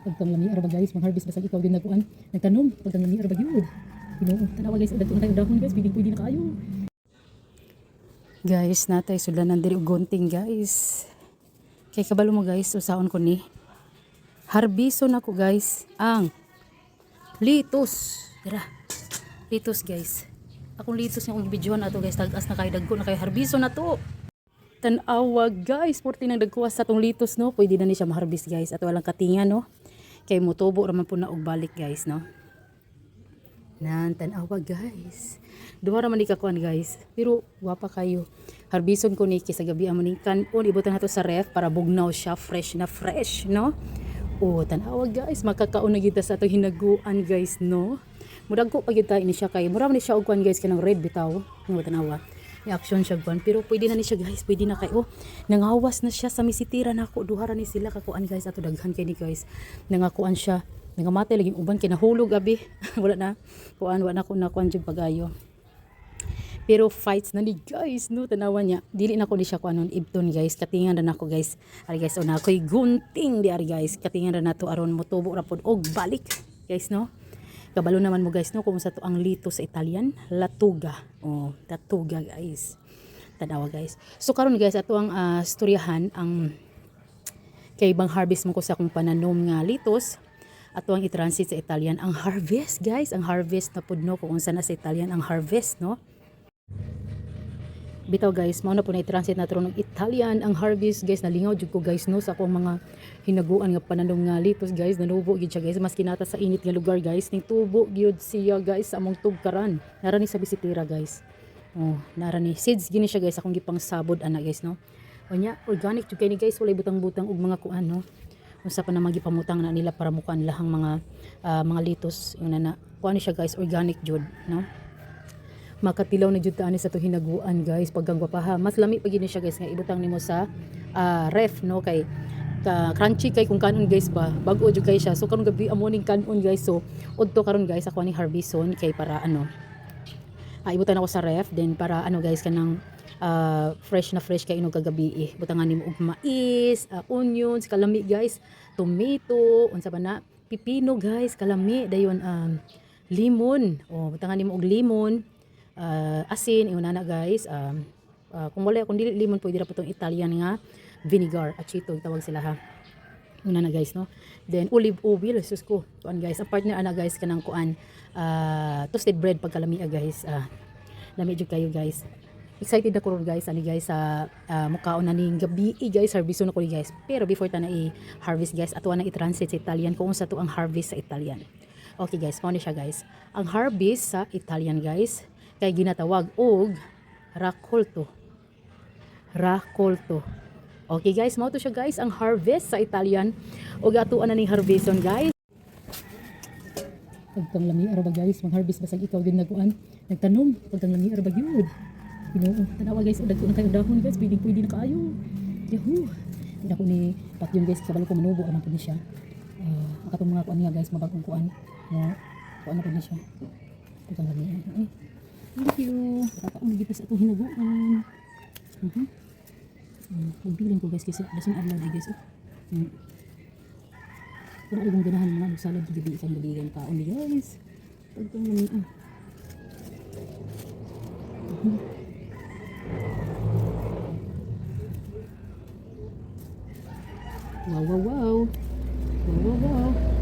Pagkang lami ara ba, guys, mag-harvest basag ikaw din nagkuan. Nagtanom pagkang lami ara ba gyud. Ginoo, tanawa, guys, dagko na kayo dahon, guys, pwede pwede na kaayo. Guys, natay sudlanan diri og gunting, guys. Kay kabalo mo, guys, usaon ko ni. Harbiso na ko, guys, ang litos. Dira. Litos, guys. Akong litos nga akong gibidyohan ato, guys, tag-as na kayo, dagko na kayo, harbiso na to. Tan-awa, guys, porti nang dagkuha sa atong litos, no. Pwede na ni siya maharbis, guys. Ato walang katinga, no. Kay motubo ra man po na og balik, guys, no. Nan, tan-awa, guys. Duha ra man ni kakuan, guys. Pero wapa kayo. Harbison ko ni kay sa gabi amo ning kanon, ibutan nato sa ref para bugnaw siya, fresh na fresh, no? Oh, tan-awa, guys, makakaon na kita sa atong hinaguan, guys, no? Murag ko pa gyud ta ini siya kay mura man ni siya og kuan, guys, kanang red bitaw. Nga tan-awa. Ni action siya kuan, pero pwede na ni siya, guys, pwede na kay, oh, nangawas na siya sa misitira nako. Duha ra ni sila kakuan, guys, ato daghan kay ni, guys. Nangakuan siya, nangamatay lagi uban kay nahulog abi. Wala na kuan, wala na ko nakuan jud pagayo. Pero fights na ni, guys, no? Tanawa niya. Dili na ko ni siya kuanon ibton, guys. Katingan na nako, guys. Ari, guys, una ako'y gunting di ari, guys. Katingan na nato aron motubo ra pod og balik, guys, no? Kabalo naman mo, guys, no, kung sa to ang lito sa Italian, lattuga. Oh, lattuga, guys. Tanawa, guys. So karon, guys, ato ang storyahan ang kay bang harvest mo ko sa akong pananom nga litos, ato ang i-transit sa Italian ang harvest, guys, ang harvest na pud, no, kung unsa na sa Italian ang harvest, no? Bitaw, guys, mao na po na i-transit na og Italian ang harvest, guys. Nalingaw jud ko, guys, no, sa akong mga hinaguan nga pananom nga litos, guys. Nanubo gyud siya, guys, maski nata sa init nga lugar, guys. Ning tubo gyud siya, guys, sa among tugkaran. Nara ni sa bisitira, guys. Oh, nara ni seeds gini siya, guys, akong gipang sabod ana, guys, no? Unya organic jud kay ni, guys, walay butang-butang og mga kuan, no? Unsa pa naman gipamutang na nila para mukuan lahang mga mga litos yun na na kuan ni siya, guys, organic jud, no? Makatilaw na jud ta ani sa to hinaguan, guys, pagkang gwapaha. Mas lami pa gyud ni siya, guys, nga ibutang nimo sa ref, no, kay ka crunchy kay kung kanon, guys, ba bag-o jud kay siya. So karon gabi amo ning kanon, guys. So udto karon, guys, ako ni harbison kay para ano, ibutan ako sa ref then para ano, guys, kanang fresh na fresh kay inog kagabi eh. Butangan nimo og mais, onions, kalami, guys, tomato, unsa ba na, pipino, guys, kalami dayon, lemon. Oh, butangan nimo og lemon, asin, ingon na, guys. Kung wala, kung dili lemon, pwede ra po tong Italian nga vinegar, aceto tawag sila ha. Una na, guys, no? Then olive oil, sus ko. Kuan, guys, ang partner ana, guys, kanang kuan, toasted bread pagkalami, guys. Lami jud kayo, guys. Excited ako ron, guys, ani, guys, sa mukaon na ning gabi eh, guys, harvest na ko ni, guys. Pero before ta na i-harvest, guys, ato na i-translate sa Italian kung unsa to ang harvest sa Italian. Okay, guys, mao ni siya, guys. Ang harvest sa Italian, guys, kay ginatawag og raccolto. Raccolto. Okay, guys, mao to siya, guys, ang harvest sa Italian. Ug atuan na ning harveston, guys. Pagkang lami ara ba, guys, mag-harvest basag ikaw din nagkuan. Nagtanom pagkang lami ara ba gyud. Ginoo, tanawa, guys, dagko na kayo dahon, guys, pwede pwede na kaayo. Yahoo. Hindi ako ni patyon, guys, kabalo ko manubo ano pud ni siya. Ang katong mga kuan niya, guys, mabagong kuan. No, kuan na pud ni siya. Pagkang lami. Eh, thank you. Kakaon na kita sa atong hinaguan. Magbilin ko, guys, kasi dason adlaw di, guys. Oh. Pero ay kung ganahan mga magsalad gabi isang gabi gan kaon ni, guys. Pagkang lami ah. Wow. Wow.